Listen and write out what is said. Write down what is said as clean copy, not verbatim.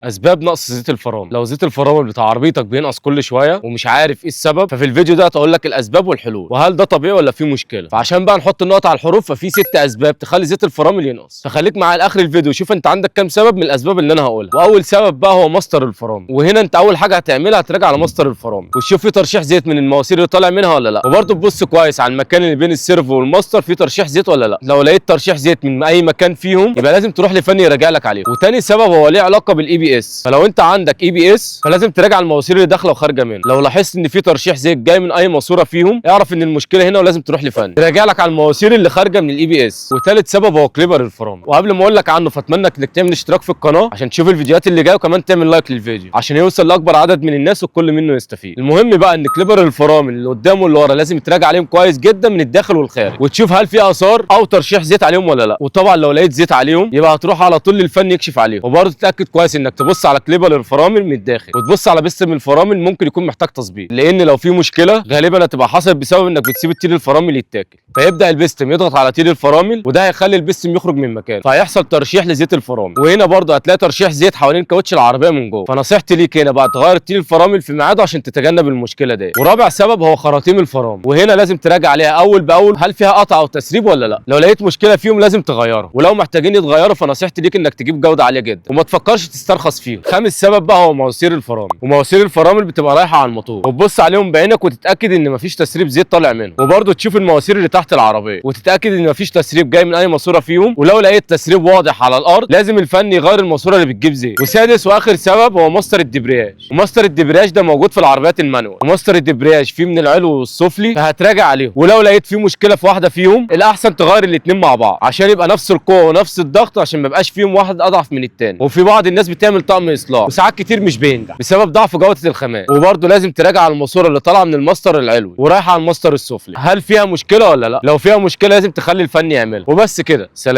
اسباب نقص زيت الفرامل. لو زيت الفرامل بتاع عربيتك بينقص كل شوية ومش عارف ايه السبب، ففي الفيديو ده هقول لك الاسباب والحلول، وهل ده طبيعي ولا في مشكلة. فعشان بقى نحط النقط على الحروف، ففي 6 اسباب تخلي زيت الفرامل ينقص، فخليك معايا لاخر الفيديو شوف انت عندك كام سبب من الاسباب اللي انا هقولها. واول سبب بقى هو ماستر الفرامل، وهنا انت اول حاجة هتعملها هتراجع على ماستر الفرامل وتشوف في ترشيح زيت من المواسير اللي طالع منها ولا لا، وبرده تبص كويس على المكان اللي بين السيرفو والماستر في ترشيح زيت ولا لا. لو لقيت ترشيح زيت من اي مكان فيهم يبقى لازم تروح لفني يراجع لك عليه. وتاني سبب هو ليه علاقة بال ABS، فلو انت عندك ABS فلازم تراجع المواسير اللي داخله وخارجه منه. لو لاحظت ان في ترشيح زيت جاي من اي ماسوره فيهم اعرف ان المشكلة هنا ولازم تروح لفني تراجع لك على المواسير اللي خارجه من ال ABS. وثالث سبب هو كليبر الفرامل، وقبل ما اقول لك عنه فاتمنى انك تعمل اشتراك في القناة عشان تشوف الفيديوهات اللي جاية، وكمان تعمل like للفيديو عشان يوصل لاكبر عدد من الناس والكل منه يستفيد. المهم بقى ان كليبر الفرامل اللي قدام واللي ورا لازم تراجع عليهم كويس جدا من الداخل والخارج، وتشوف هل في اثار او ترشيح زيت عليهم ولا لا. وطبعا لو لقيت زيت عليهم يبقى هتروح على طول للفني يكشف عليهم. وبرضه تتاكد كويس انك تبص على كليبر الفرامل من الداخل، وتبص على بستم الفرامل ممكن يكون محتاج تظبيط، لان لو في مشكلة غالبا هتبقى حصلت بسبب انك بتسيب التير الفرامل يتاكل، فيبدا البستم يضغط على تير الفرامل وده هيخلي البستم يخرج من مكانه، فهيحصل ترشيح لزيت الفرامل. وهنا برضه هتلاقي ترشيح زيت حوالين كاوتش العربية من جوه، فنصيحتي ليك هنا بقى تغير تير الفرامل في ميعاده عشان تتجنب المشكلة دي. ورابع سبب هو خراطيم الفرامل، وهنا لازم تراجع عليها اول باول هل فيها قطع او تسريب ولا لا. لو لقيت مشكلة فيهم لازم تغيرها، ولو محتاجين يتغيروا فنصيحتي ليك انك تجيب جوده عالية جدا وما تفكرش تسترخص فيهم. خامس سبب بقى هو مواسير الفرامل، ومواسير الفرامل بتبقى رايحة على الموتور، وتبص عليهم بعينك وتتاكد ان مفيش تسريب زيت طالع منهم، وبرده تشوف المواسير اللي تحت العربية وتتاكد ان مفيش تسريب جاي من اي ماسوره فيهم، ولو لقيت تسريب واضح على الارض لازم الفني يغير الماسورة اللي بتجيب زيت. وسادس واخر سبب هو ماستر الدبرياج، وماستر الدبرياج ده موجود في العربيات ال manual، وماستر الدبرياج فيه من العلو والسفلي فهتراجع عليهم، ولو لقيت فيه مشكلة في واحدة فيهم الاحسن تغير الاثنين مع بعض عشان يبقى نفس القوة ونفس الضغط، عشان ما يبقاش فيهم واحد اضعف من الثاني. وفي بعض الناس بتعمل طقم اصلاح وساعات كتير مش بينجح بسبب ضعف جوده الخامات. وبرده لازم تراجع على الماسورة اللي طالعه من الماستر العلوي ورايحه على الماستر السفلي هل فيها مشكلة ولا لا. لو فيها مشكلة لازم تخلي الفني يعملها. وبس كده، سلام.